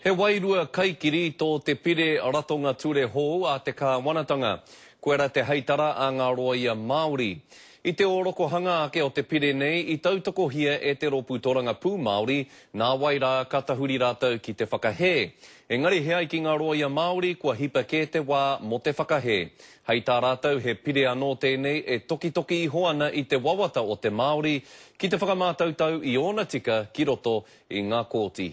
He wairua kaikiri tō te pire ratonga ture hou a te kāwanatanga. Koira te heitara a ngā rōia Māori. I te ōrokohanga ake o te pire nei i tautokohia e te Rōpū Torangapū Māori, nāwai rā ka tahuri rātou ki te whakahē. Engari he ai ki ngā rōia Māori kua hipa kē te wā mō te whakahē. Hei tā rātou he pire anō tēnei e tokitoki iho ana i te wawata o te Māori ki te whakamātautau i ōna tika ki roto i ngā kōti.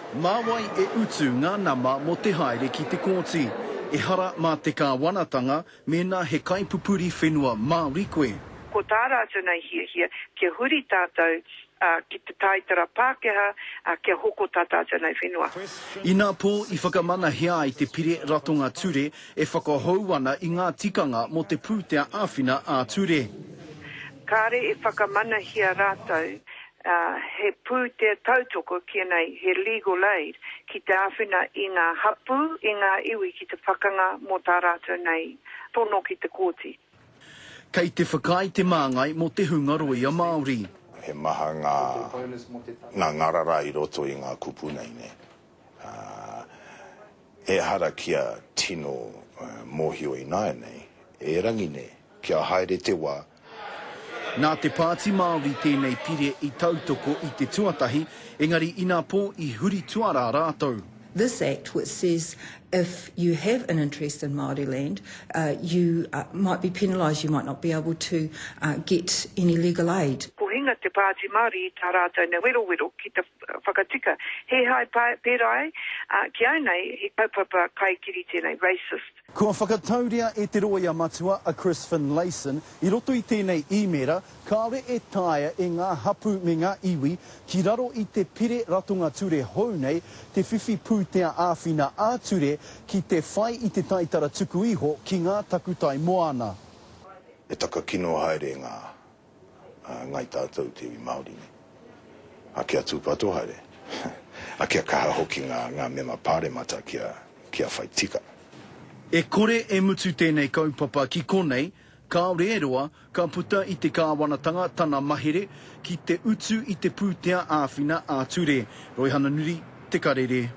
Mā wai e utu ngā nama mō te haere ki te kōti? Ehara mā te kāwanatanga mēnā he kaipupuri whenua Māori koe. Ko tā rātou nei hiahia kia huri tātou ki te taitara Pākehā kia hoko tā tātou nei whenua. Inapō i whakamanahia ai te pire ratonga ture e whakahou ana i ngā tikanga mō te pūtea āwhina ā-ture. Kāre e whakamanahia rātou ā, he pūtea tautoko ki ēnei, he legal aid, ki te āwhina i ngā hapū, i ngā iwi ki te pakanga mō tā rātou nei tono ki te kōti. Kei te whakaae te māngai mō te hunga rōia Māori. He maha ngā, ngā ngarara i roto i ngā kupu nei, nē. Ā, ehara kia tino mōhio ināianei, erangi nē, kia haere te wā, Nā te Pāti Māori tēnei pire i tautoko i te tuatahi, engari inapō i huri tuarā rātou. This Act which says if you have an interest in Māori land, you might be penalised, you might not be able to get any legal aid. Ko hinga te Pāti Māori i tā rātou nei werowero ki te whakatika. He hai pērā ai, ki au nei, he kaupapa kaikiri tēnei, racist. Kua whakatauria e te rōia matua a Chris Finlayson i roto i tēnei īmēra kāore e taea e ngā hapū me ngā iwi ki raro i te pire ratonga ture hou nei te whiwhi pūtea āwhina ā-ture ki te whai i te taitara tuku iho ki ngā takutai moana. E takakino haere ngā ngai tātou te iwi Māori nei. A kia tūpato haere, a kia kaha hoki ngā, ngā mema pāremata kia, kia whai tika. E kore e mutu tēnei kaupapa ki konei, kāore e roa, ka puta i te kāwanatanga tana mahere ki te utu i te pūtea āwhina ā-ture. Roihana Nuri, Te Karere.